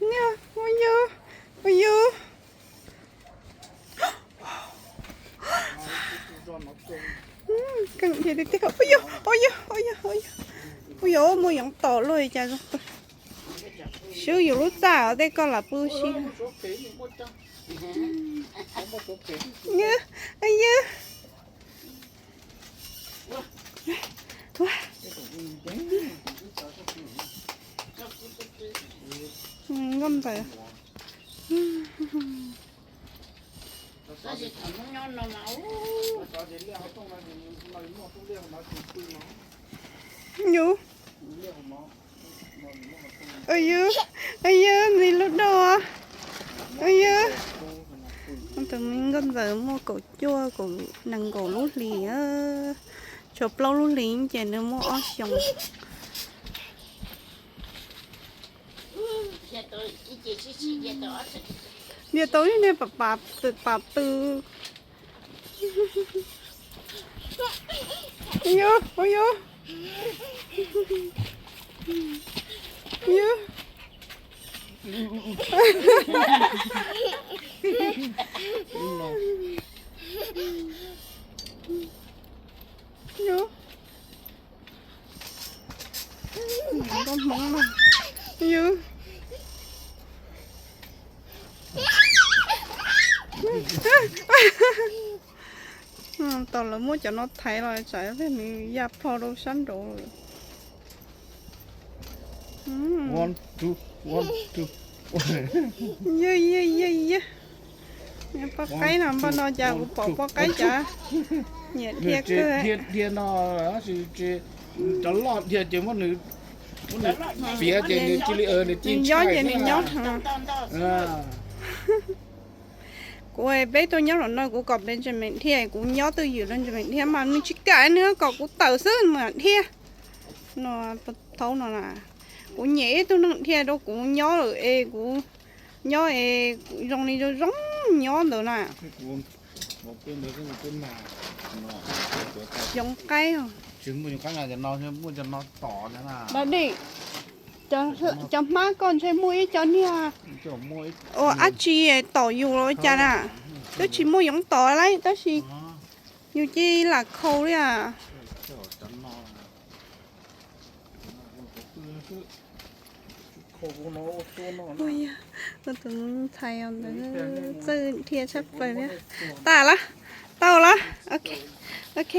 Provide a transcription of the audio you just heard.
Ua yog, ua yog. Keej tiag tiag. Ua yog, ua yog, ua yog, ua yog. Ua yog, muaj yoov tom luaj cas zoo. Swb yus lub txaj os, tej koj lam pw si. Yog, yog. Nkauj Ntxawm. Yus, yus ntxiv lub doj. Yus, tus me Nkauj Ntxawm muaj kaum cuaj, kaum nees nkaum lub hlis, tshuav plaub lub hlis ces nws muaj ob xyoos. Ntiag tau ib niag pam pam pw. Yus, yus. Yus. Yus. Nkauj Hmoob no. Yus. Tos lawv muab cov no thaiv los tsam nws ya plho rau sab nraud lawm. Yog, yog, yog, yog. Poj qaib no, npaj no cas kuv pom poj qaib cas nyiam dhia kawg. Dhia no, cov loj dhia ces muab nws, muab nws piav ces nws cia li, nws cia li nyob ces nws nyob. Kuv, peb tuaj nyob los no kuv kom Benjamin dhia, kuv nyob twj ywm Benjamin dhia mas nws tsis kam, nws kom kuv tawm xwb mas dhia. No, thaum no na, kuv nyiam ib tug neeg dhia rau kuv nyob lawm es kuv nyob es zoo li zoo zoo nyob ntawd na. Yoov qaib. Dab Dij, cov hmab koj ntshe muaj ib co niag ua dab tsi tom yus los cas na. Twb tsis muaj yoov tom lawm tab sis yus cia li lam khau li as. Tus ntxhais ntawd txawj dhia tshaj plaws li. Tas lawm, tau lawm. Ok, ok.